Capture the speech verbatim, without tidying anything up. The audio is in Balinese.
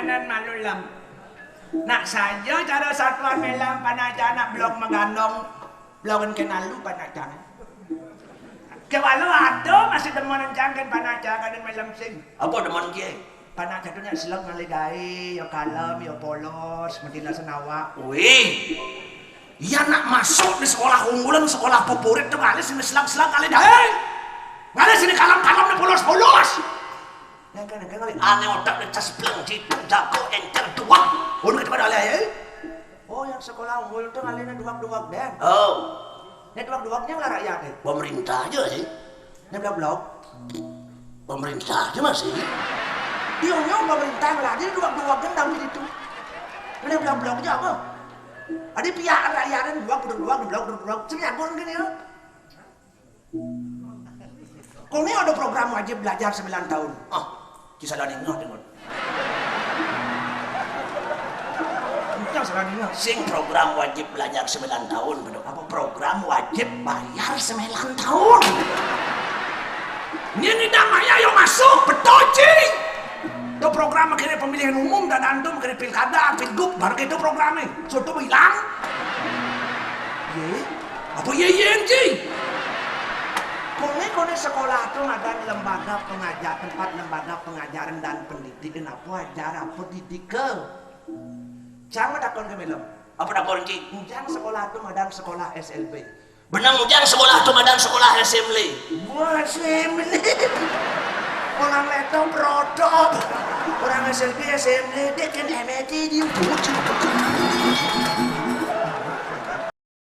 Nan malu, Lem. Nak saja cara satuan Mélem, panak cang nak blog magandong, blogen kén alu panak cang. Ké waluh ada masih demen cang kén panak cang kadén Mélem sing. Apa demen ké? Panak cang to nak seleg ngalih gaé, ya kalem, ya polos, mati lasan awak. Wih. Iya nak masuk di sekolah unggulan, sekolah favorit to ngalih sing seleg-seleg ngalih gaé. Ngalih sing kalem-kalem, polos-polos. Nengke-nengke ngalih ané otak, dicas bleng, jitu, jago, éncer, duweg. Ono ké pada alih, eh? Oh, yang sekolah unggul to ngalihné duweg-duweg dén. Oh. Né duweg-duwegné ngelah rakyat, eh? Pemerintah aja sih. Né blog-blog. Pemerintah aja masih. Dia nyong pemerintah ngelah, jadi duweg-duweg dén tapi itu. Né blog-blog aja apa? Ada pihak rakyat duweg, duweg, duweg, duweg, duweg. Sebenarnya gua gini ya. Kong, ada program wajib belajar sembilan tahun. Ah, kisah dah nengah dengar. Entah salah dengar. Sing program wajib belajar sembilan tahun, betul. Apa program wajib bayar sembilan tahun? Ini dah maya yang masuk, betul, Ci. Itu program akhirnya pemilihan umum dan antum akhirnya pilkada, pilgub, baru itu programnya. Soto hilang. Iya. Apa iya iya, Ci? Koné, koné sekolah to madan lembaga pengajar, tempat lembaga pengajaran dan pendidikan, apa ajar, apa didiké. Cang matakon ké Mélem. Apa takon, Ci? Ujang sekolah to madan sekolah S M P. Benang ujang sekolah to madan sekolah S M L. Wah, S M L. Orang leto produk. Orang S M P, S M L, dia kan M E T dia.